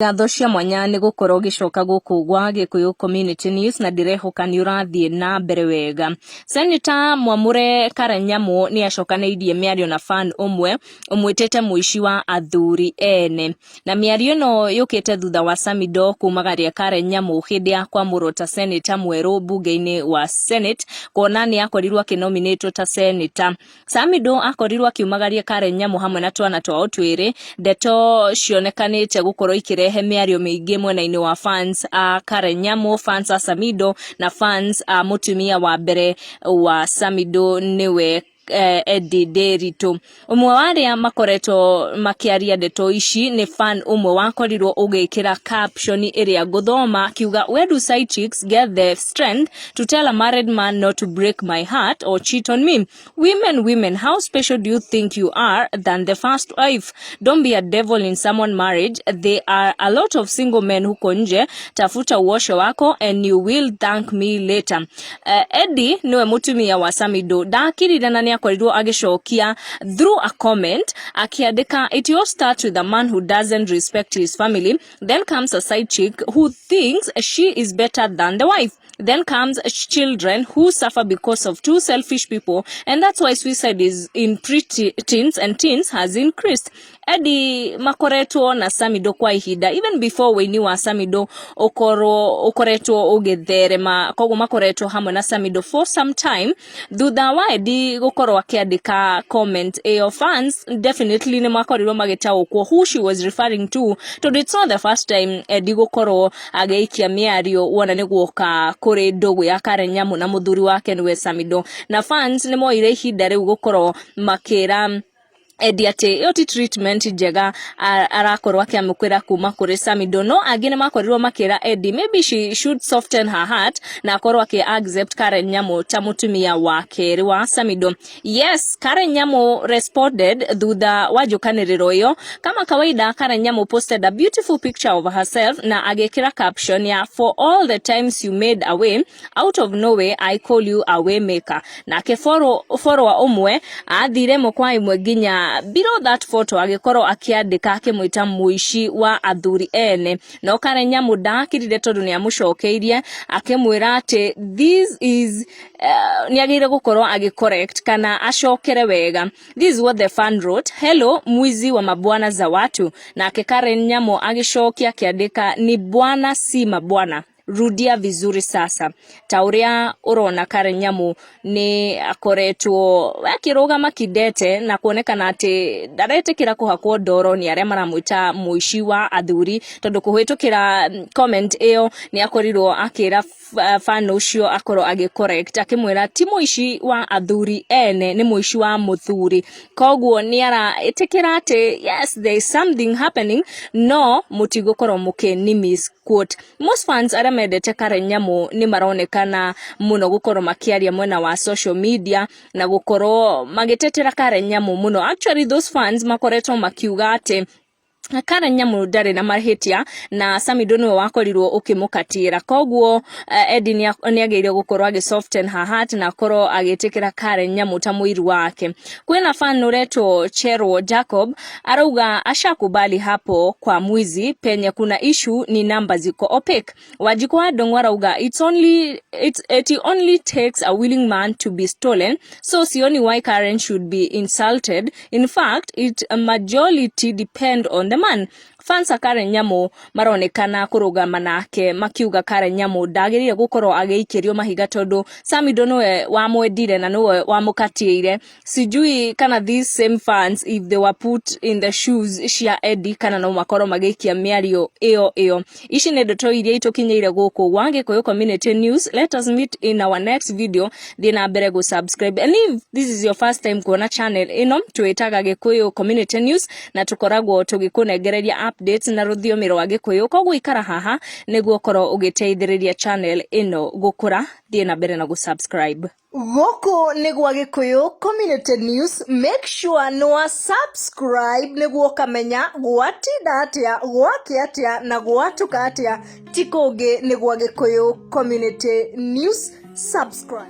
Ngatho cia mwanya nĩ gũkorwo ũgĩcoka gũkũ gwa Gĩkũyũ Community News na ndĩrehoka nĩ ũrathiĩ na mbere wega. Senator Mwamũre Karanyamũ nĩ acokanĩirie mĩario na fan ũmwe ũmwĩtĩte mũici wa athuri ene. Na mĩario ĩno yũkĩte thutha wa Samidoh kumagaria Karen Nyamu hĩndĩ ya kwamũrwo ta senator mwerũ mbunge-inĩ wa Senate kuona nĩ akorirwo akĩnominĩtwo ta senator. Samidoh akorirwo akiumagaria Karen Nyamu hamwe na twana twao twĩrĩ, ndeto cionekanĩte gũkorwo ikĩrehe mĩario mĩingĩ mwena-inĩ wa fans a Karen Nyamu, fans a Samidoh na fans a mũtumia wa mbere wa Samidoh nĩwe Eddie Nderitu. Ũmwe wa arĩa makoretwo makĩaria ndeto ici nĩ fan ũmwe wakorirwo ũgĩkĩra caption ĩrĩa ngũthoma akiuga, "Where do side chicks get the strength to tell a married man not to break my heart or cheat on me? Women, women, how special do you think you are than the first wife? Don't be a devil in someone marriage. There are a lot of single men huko nje. Tafuta uosho wako and you will thank me later." Eddie niwe mutumia wa Samidoh ndakirire na nĩakorirwo agĩcokia through a comment akiandĩka, "It all starts with a man who doesn't respect his family. Then comes a side chick who thinks she is better than the wife. Then comes children who suffer because of two selfish people, and that's why suicide is in pre-teens and teens has increased." Eddie makoretwo na Samidoh kwa ihinda even before wĩini wa Samidoh ũkorwo ũkoretwo ũgĩtherema, koguo makoretwo hamwe na Samidoh for some time. Thutha wa Eddie gũkorwo akĩandĩka comment ĩyo, fans definitely nĩ makorirwo magĩtaũkwo who she was referring to, tondũ it's not the first time Eddie gũkorwo agĩikia mĩario wona nĩ guoka kũrĩ ndũgũ ya Karen Nyamu na mũthuri wake nĩwe Samidoh, na fans nĩ moire ihinda rĩu gũkorwo makĩra Eddie atĩ ĩyo ti treatment njega arakorwo akĩamũkĩra kuma kũrĩ Samidoh. No angĩ nĩ makorirwo makĩra Eddie maybe she should soften her heart na akorwo akĩ accept Karen Nyamu ta mũtumia wa kerĩ wa Samidoh. Yes, Karen Nyamu responded thutha wa njũkanĩrĩro ĩyo. Kama kawaida, Karen Nyamu posted a beautiful picture of herself na agĩkĩra caption ya, "For all the times you made a way out of no way, I call you a way maker." Nake follower ũmwe athire ĩmwe kwa ĩmwe nginya below that photo agĩkorwo akĩandĩka akĩmwĩta mũici wa athuri ene. No Karen Nyamu ndakirire tondũ nĩ amũcokeirie akĩmwĩra atĩ this is nĩ agĩrĩire gũkorwo agĩ correct kana acokere wega. This is what the fan wrote, "Hello mwizi wa mabwana za watu." Nake Karen Nyamu agĩcokia akĩandĩka, "Ni bwana si mabwana, rudia vizuri." Sasa ta ũrĩa ũrona, Karen Nyamu nĩ akoretwo akĩrũgama kidete na kuonekana atĩ ndaretĩkĩra kũhakwo ndoro nĩ arĩa maramwĩta mũici wa athuri, tondũ kũhĩtũkĩra comment ĩyo nĩ akorirwo akĩra fan ũcio akorwo agĩ correct akĩmwĩra ti mũici wa athuri ene, nĩ mũici wa mũthuri. Koguo nĩ araĩtĩkĩra atĩ yes, there is something happening, no mũtigũkorwo mũkĩni misquote. Most fans arĩa mendete Karen Nyamu nĩ maronekana mũno gũkorwo makĩaria mwena wa social media na gũkorwo magĩtetera Karen Nyamu mũno. Actually, those fans makoretwo makiuga atĩ Karen Nyamu ndarĩ na mahĩtia na Samidoh nĩwe wakorirwo ũkĩmũkatĩra, koguo Eddie nĩ agĩrĩire gũkorwo agĩ soften her heart na akorwo agĩtĩkĩra Karen Nyamu ta mũiru wake. Kwĩna fan ũretwo Cherwo Jacob arauga, "Ashakubali hapo kwa mwizi, penye kuna issue ni namba ziko opaque." Wanjikũ wa Ndung'u arauga, It only takes a willing man to be stolen, so sioni why Karen should be insulted. In fact, it majority depend on the man." Fans a Karen Nyamu maronekana kũrũgama nake makiuga Karen Nyamu ndagĩrĩire gũkorwo agĩikĩrio mahiga tondũ Samidoh nĩwe wamwendire na nĩwe wamũkatĩire. Sijui kana these same fans, if they were put in the shoes cia Eddie, kana no makorwo magĩikia mĩario ĩyo ĩyo. Ici nĩ ndeto iria itũkinyĩire gũkũ gwa Gĩkũyũ Community News. Let us meet in our next video. Thiĩ na mbere gũ subscribe, and if this is your first time kuona channel ĩno, twĩtaga Gĩkũyũ Community News na tũkoragwo tũgĩkũnengereria updates na rũthiomi rwa Gĩkũyũ. Koguo ikara haha nĩguo ũkorwo ũgĩteithĩrĩria channel ĩno gũkũra. Thiĩ na mbere na gũ subscribe. Gũkũ nĩ gwa Gĩkũyũ Community News. Make sure nĩ wa subscribe nĩguo ũkamenya gwatinda atĩa, gwakĩa atĩa na gwatuka atĩa. Ti kũngĩ, nĩ gwa Gĩkũyũ Community News. Subscribe.